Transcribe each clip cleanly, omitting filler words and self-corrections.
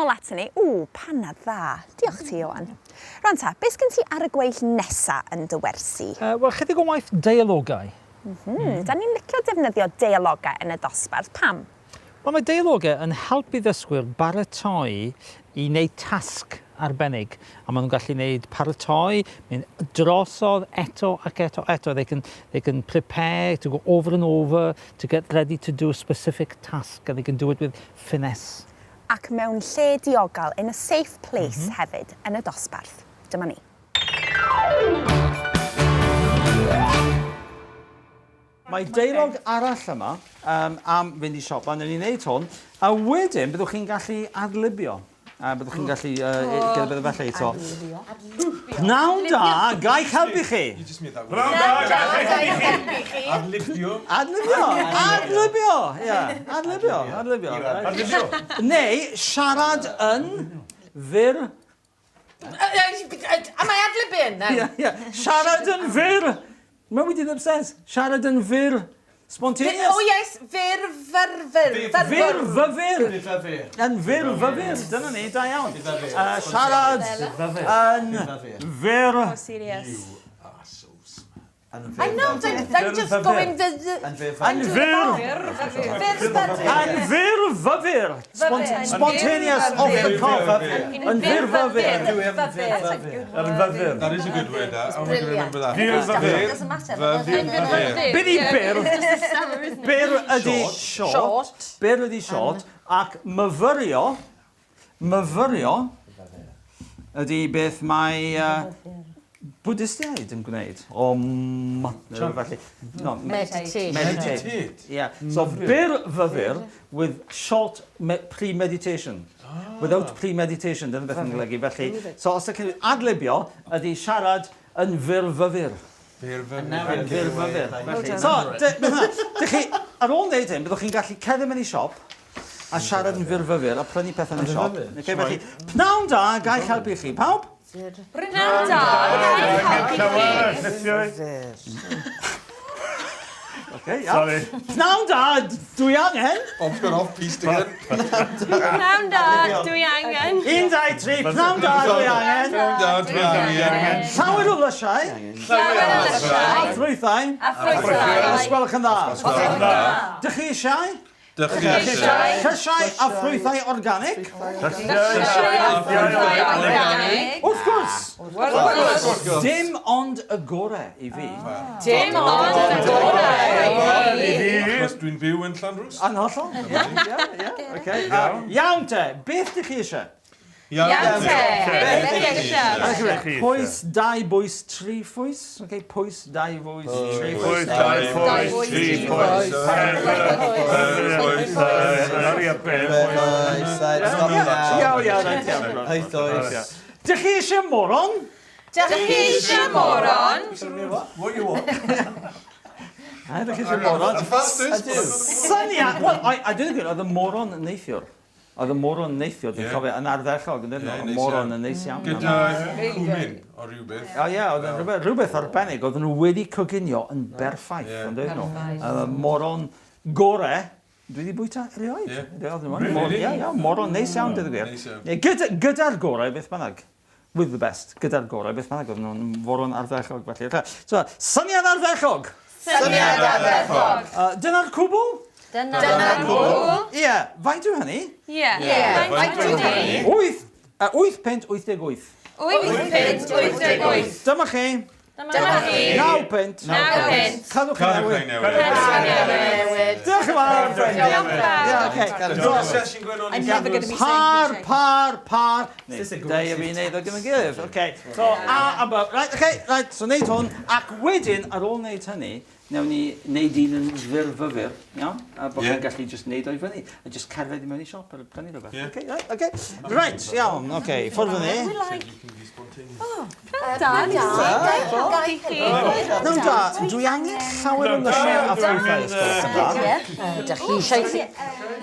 nôl aton ni. Ww, panad dda. Diolch ti, Ioan. Rwan ta, beth sgen ti ar y gweill nesa yn dy wersi? Uh, Wel, chydig o waith deialogau. Mm -hmm. Da ni'n licio defnyddio deialogau yn y dosbarth. Pam? Wel, mae deialogau yn helpu ddysgwyr baratoi i wneud tasg arbennig. A maen nhw'n gallu gwneud paratoi, mynd drosodd eto ac eto eto. They can, they can prepare to go over and over to get ready to do a specific task and they can do it with finesse. Ac mewn lle diogel, in a safe place mm -hmm. hefyd, yn y dosbarth. Dyma ni. Mae deialog arall yma um, am fynd i siopa, newn ni wneud hwn, a wedyn byddwch chi'n gallu adlibio. A byddwch chi'n gallu uh, oh. gyda beth felly eto. Pnawn da, gai helpu chi? Pnawn da, gai helpu chi? Adlibio. Adlibio, adlibio, ie, adlibio, adlibio. Adlibio. Neu siarad yn fyr Am I ad-libbing then? Ie, ie. Siarad yn fyr! Remember we did upstairs? Siarad yn fyr. Spontaneous. Oh yes, fyr, fyr, fyr. Fyr, fyfyr. Yn fyr, fyfyr. Dyna ni, da iawn. Siarad yn fyr. Oh, serious. You are so smart. I know, I'm just going... Yn fyr! Yn fyr fyfyr! Spontaneous off the cuff. Yn fyr fyfyr. Yn fyfyr. That is a good word, that. I'm going to remember that. Fyr fyfyr. Be di byr? Byr ydi short. Byr ydi short. Ac myfyrio, Myfyrio ydy beth mae uh, Bwdistiaid yn gwneud. Om, neu rhywbeth felly. No, Meditate. Meditate. Meditate. Yeah. So byr fyfyr with short premeditation. Ah. Without premeditation, dyna beth yn golygu. Felly, so os ydych chi'n adlibio, ydy siarad yn fyrfyfyr. Fyrfyfyr. Yn fyrfyfyr. Felly, so, dych chi, ar ôl wneud hyn, byddwch chi'n gallu cerdded mewn i siop, a siarad yn fyrfyfyr a prynu pethau yn y siop. Okay, felly, pnawn da, ga i helpu chi. Pawb? Pnawn da, ga i helpu chi. Okay, iawn. Sorry. Pnawn da, dwi angen. Bob's gone off piste again. Pnawn da, dwi angen. 1, 2, 3, pnawn da, dwi angen. Pnawn da, dwi angen. Llawer o lysiau. Llawer o lysiau. A ffrwythau. A ffrwythau. Os gwelwch yn dda. Os gwelwch yn dda. Dych chi eisiau? Dych chi eisiau? Llysiau a ffrwythau organig. Llysiau a ffrwythau organig. Wrth gwrs. Wrth gwrs. Dim ond y gore i fi. Dim ond y gore i fi. Achos dwi'n byw yn Llanrwst. Yn hollol. Ie, ie. Okay. Iawn te, beth dych chi eisiau? Iawn te, beth ydych chi eisiau? Pwys, dau bwys, tri phwys. Okay, pwys, dau fwys, tri phwys. Pwys, dau phwys, tri phwys. Iawn, iawn, iawn. Dych chi eisiau moron? Dych chi eisiau moron? What you want? Dych chi eisiau moron? The fastest. Syniad! Wel, I dweud y gwir, oedd y moron yn neithiwr. Oedd y moron neithiwr, dwi'n cofio, yn ardderchog, yn dydyn nhw? Oedd y moron yn neis iawn. Gyda cwmin o rhywbeth. O ie, oedd yn rhywbeth, rhywbeth arbennig. Oedden nhw wedi coginio yn berffaith, yn dydyn nhw. Oedd y moron gore dwi wedi bwyta erioed. Ie. Really? Ie, ie, moron neis iawn, dweud y gwir. Neis iawn. Gyda, gyda'r gorau, beth bynnag. With the best. Gyda'r gorau, beth bynnag. Oedden nhw'n foron ardderchog, felly. So, syniad ardderchog! Syniad ardderchog! Dyna'r cwbl? Dyna'r cwbl. Ie, faint yw hynny? Ie. Faint yw hynny? 8, 8 punt 88. 8 punt 88. Dyma chi. Dyma chi. 9 punt. 9 punt. Cadwch chi newid. Cadwch chi newid. Diolch yn fawr. Diolch yn fawr. Sesiwn going on. I'm never going to be Par, saying par, par. Neu dau a fi wneud o gyda'n gilydd. Okay. So, A a B. Right, okay, right. So, wneud hwn. Ac wedyn, ar ôl wneud hynny, newn ni wneud un yn fyrfyfyr, iawn? A bod chi'n gallu just wneud o'i fyny. A just cerdded i mewn i siop a prynu rhywbeth. Yeah. Okay, right, okay. Right, iawn, okay. Ffwrdd ni. Da, da. Nawr da, dwi angen llawer o lysiau a ffrwythau os gwelwch yn dda. Ydych chi eisiau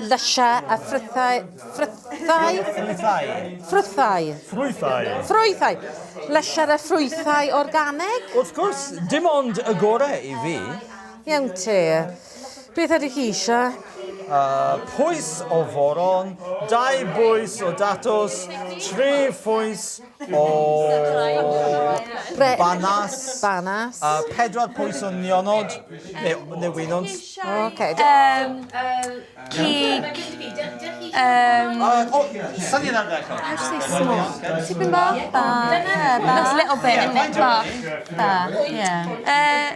lysiau a ffrwythau... Ffrwythau? Ffrwythau. Ffrwythau. Ffrwythau. Ffrwythau. Lysiau a ffrwythau organig? Wrth gwrs, dim ond y gorau i fi. Iawn te. Beth ydych chi eisiau? Pwys o foron, 2 bwys o datws, 3 phwys o banas. Banas. 4 pwys o nionod, neu, neu winwns. Okay. Cig. O, syniad ardderchog. How do you say small? Tipyn bach? Bach. That's a little bit, isn't it? Bach. Bach, yeah.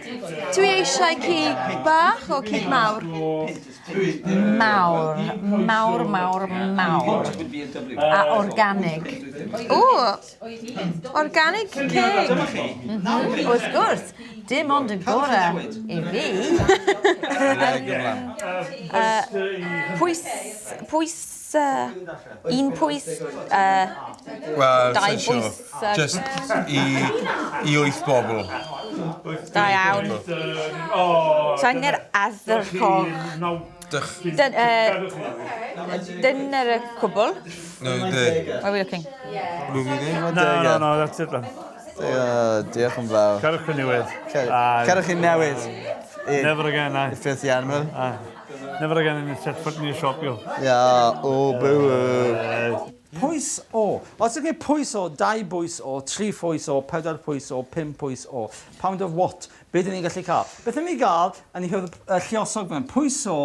Dwi eisiau cig bach o cig mawr? Mawr. Mawr, mawr, mawr. A organig. O! Organic cig. Wrth gwrs, dim ond y gorau i fi. Pwys... Pwys... Un pwys... Wel, Dau sa'n siŵr. bwys, Just i 8 bobl. Da iawn. Sa'n ardderchog. Dyna'r y cwbl. No, the... Where are we looking? No, no, that's it then. Diolch yn fawr. Cerwch yn newydd. Cerwch yn newydd. Never again, aye. Filthy animal. Never again in set foot in your shop, you. Yeah, oh, boo. Pwys o. Os ydych chi'n pwys o, 2 bwys o, 3 phwys o, 4 pwys o, 5 pwys o. Pound of what? Be dyn ni'n gallu cael? Beth ydyn ni'n gael, a ni hwyl y lluosog fan, pwys o,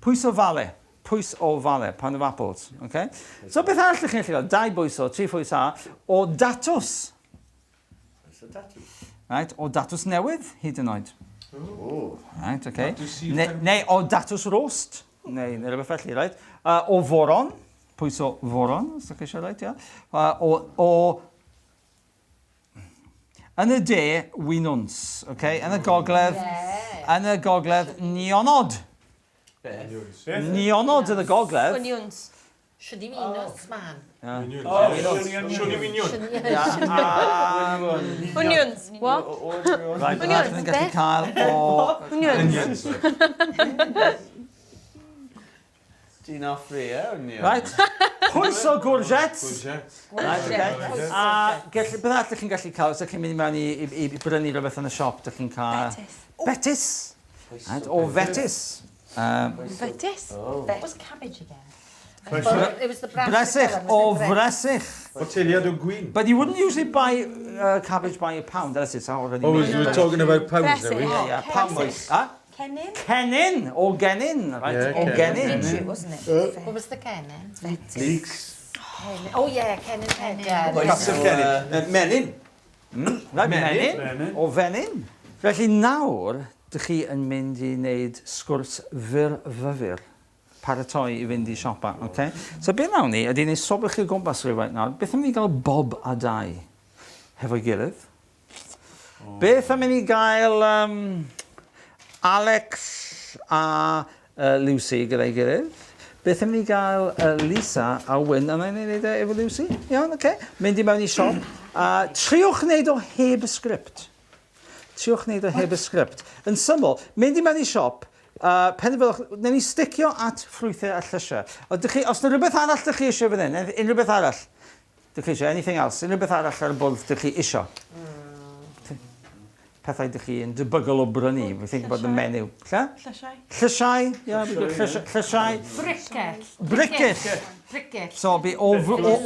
pwys o fale. Pwys o fale, pound of apples. Okay? So beth arall ydych chi'n gallu gael? 2 bwys o, 3 phwys a, o datws. Right, o datws newydd, hyd yn oed. Right, okay. Neu o datws roast, neu rhywbeth felly, right? O foron, pwys o foron, os ydych chi eisiau, right, yeah. Yn y de, winwns, okay? Yn y gogledd, nionod. Nionod yn y gogledd. Onions. Should he mean man? Siwn i minion. Onions. What? Right, onions. Yn gallu cael o... Onions. Ti'n offri, e, onion? Right. Pwys o courgettes. Right, okay. A beth arall ydych chi'n gallu cael, os ydych chi'n mynd i mewn i brynu rhywbeth yn y siop, ydych chi'n cael... Betis. Betis. Right, o fetus. Fetus? What's cabbage again? It was the Bresych, o fresych. Boteliad o gwyn. But you wouldn't usually buy cabbage by a pound, unless it's already Oh, made. we're talking about pounds now, we? Yeah, pound. Huh? Cennin? Cennin, o gennin, right, Yeah, o cennin. gennin. Wasn't it? What was the cennin? Leeks. Oh yeah, cennin pen. Yeah. Massive cennin. Menyn. Right, menyn, o fenyn. Felly nawr, dych chi yn mynd i wneud sgwrs fyrfyfyr. Paratoi i fynd i siopa, okay? So be nawn ni, ydy ni sobr chi o gwmpas rhywfaint nawr, beth am ni gael Bob a Dai hefo'i gilydd? Beth am i ni gael Alex a Lucy gyda'i gilydd? Beth am i ni gael Lisa a Wyn, a nawn ni wneud e efo Lucy? Iawn, oce. Mynd i mewn i siop. Triwch wneud o heb y sgript. Triwch wneud o heb y sgript. Yn syml, mynd i mewn i siop, penderfynwch, wnawn ni sticio at ffrwythau a llysiau. Os yna rhywbeth arall dych chi eisiau fan hyn, unrhyw beth arall dych chi eisiau, anything else, unrhyw beth arall ar y bwrdd dych chi eisiau. Pethau dych chi yn debygol o brynu, we think about the menu. Lle? Llysiau. Llysiau, yeah, we got llysiau. Bricyll. Bricyll. Bricyll. So, be o fricyll.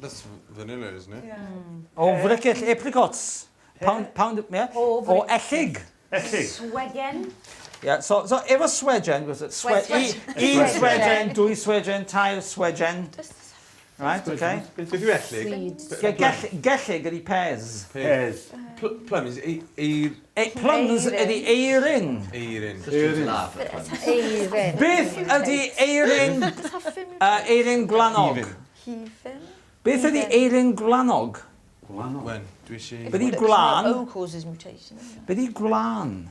That's vanilla, isn't it? Yeah. O fricyll, apricots. Pound, yeah. O ellig. Ellig. Swegen. Yeah, so efo swegen, was it? Un swegen, 2 swegen, 3 swegen. Right, okay. Beth yw ellig? Gellig ydi pears. Pears. Plum is eir... Plums ydi eirin. Eirin. Eirin. Beth ydi eirin... Eirin gwlanog? Hufen. Beth ydi eirin gwlanog? Wen, dwi eisiau... Beth ydi gwlan? O causes mutation. Beth ydi gwlan?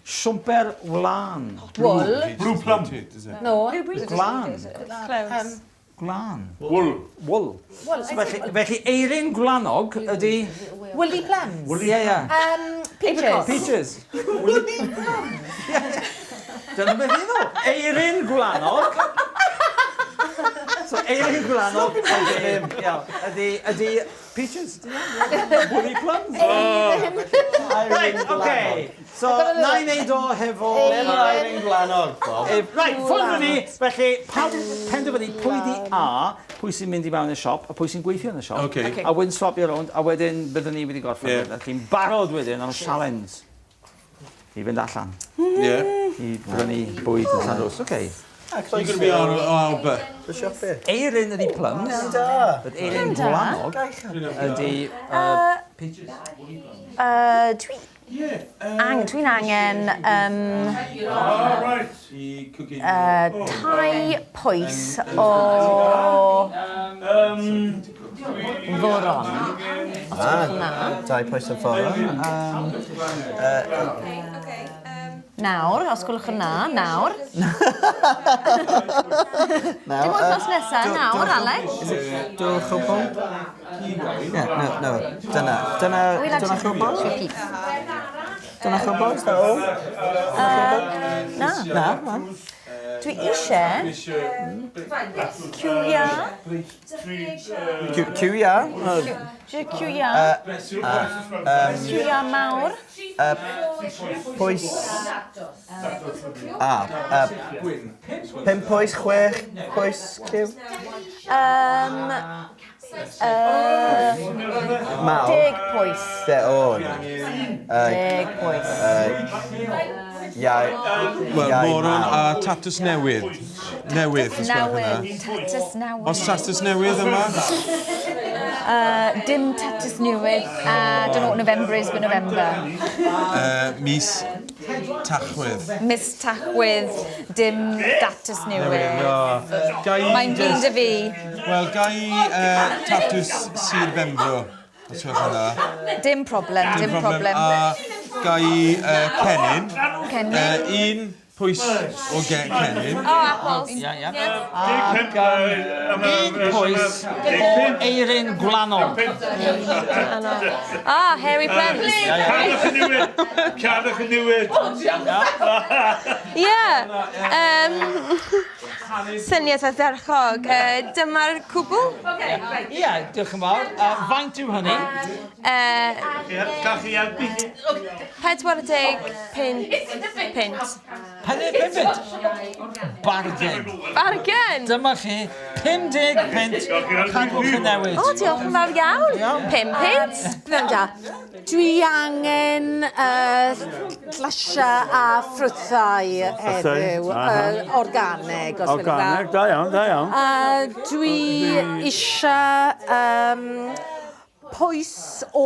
Siwmper wlan. Wool. Blue plum. No. Gwlan. Close. Gwlan. Wool. Wool. Felly eirin gwlanog ydi... Woolly plums. Ie, ie. Peaches. Peaches. Woolly plums. Dyna beth i nhw. Eirin gwlanog. So eirin gwlanog ydi peaches. Woolly plums. Eirin. Right, oce. So, na i wneud o hefo... Ble mae'r eirin gwlanog, Bob? Right, ffwrdd â ni. Felly, pawb penderfynu pwy di A, pwy sy'n mynd i mewn i'r siop, a pwy sy'n gweithio yn y siop. Ocê. A wedyn swapio rownd, a wedyn byddwn ni wedi gorffen. Ie. Felly'n barod wedyn am sialens i fynd allan. Ie. I brynu bwyd yn Llanrwst. Oce. You're going to be our, our Albert. Eirin ydi plums. Da. But eirin gwlanog ydi peaches. Dwi... Ang, dwi'n angen tai pwys o foron. Os gwelwch yn dda. Dau pwys o foron. Nawr, os gwelwch yn dda, nawr. Dim wythnos nesaf, nawr, Alex. Dŵr chwbl? Yeah, no, no. Dyna, dyna, dyna chwbl? Dyna chwbl, is that all? Na. Na, na. Dwi eisiau cyw iâr. Cyw iâr? Eisiau cyw iâr. Cyw iâr mawr. Pwys... A, pump pwys, chwech pwys cyw? Mawr. 10 pwys. De, o. 10 pwys. Iau. Wel, iau moron mawr. a tatws newydd. Newydd, os gwelwch yn dda. Newydd. Tatws newydd. Os tatws newydd yma? Dim tatws newydd. Don't know what November is, but November. Mis Tachwedd. Mis Tachwedd, dim datws newydd. Ga i Mae'n flin 'da fi. Wel, ga i tatws Sir Benfro, os gwelwch yn dda. Dim problem, dim problem. A ga i cennin. Cennin. Un pwys o cennin. Oh, apples. Ia, ia. Ac un pwys o eirin gwlanog. Ah, hairy plums. Cadwch yn newid! Cadwch yn newid! Ie. Syniad ardderchog. Dyma'r cwbl. Ie, diolch yn fawr. Faint yw hynny? Gallwch chi helpu? 45 punt. 45 punt. Bargen. Bargen! Dyma chi, 50 punt. Cadwch y newid. O, diolch yn fawr iawn. 5 punt. Pnawn da. Dwi angen llysiau a ffrwythau heddiw, organig, os gwelwch yn dda. Organig, da iawn, da iawn. Dwi eisiau pwys o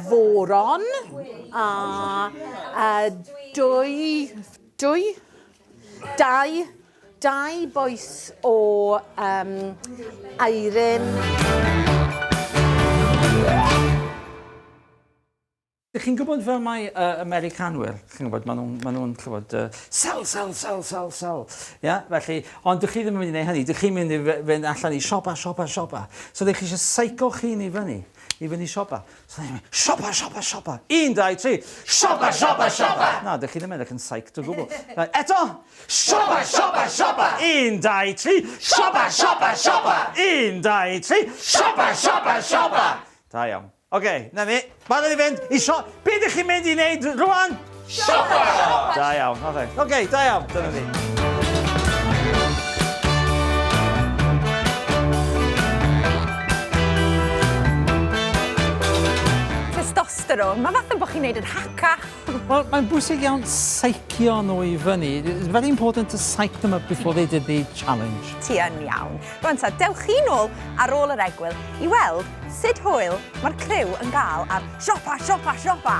foron a dwy, dwy, dau, dau bwys o eirin. Dych chi'n gwybod fel mae Americanwyr, chi'n gwybod, maen nhw'n ma nhw chybod, sell, sell, sell, sell, sell. Yeah? Felly, ond dych chi ddim yn mynd i wneud hynny, dych chi'n mynd i fynd allan i siopa, siopa, siopa. So dych chi eisiau seico chi'n i fyny, i fynd i siopa. So dych chi'n mynd, siopa, siopa, siopa. Un, dau, tri, siopa, siopa, siopa. Na, dych chi ddim yn edrych yn psyched o gwbl. Right, eto, siopa, siopa, siopa. Un, dau, tri, siopa, siopa, siopa. Un, dau, tri, siopa, siopa, siopa. Da iawn. Oce, okay, na ni. Barod i fynd i sio... Be ydych chi'n mynd i wneud rwan? Siopa! Da iawn, oce. Oce, okay, da iawn, dyna ni. Testosterone. Mae fatha bod chi'n neud yn haca. Wel, mae'n bwysig iawn seicio nhw i fyny. It's very important to psych them up before they did the challenge. Ti yn iawn. Rwan ta, dewch chi nôl ar ôl yr egwyl i weld sut hwyl mae'r criw yn gael ar siopa, siopa, siopa.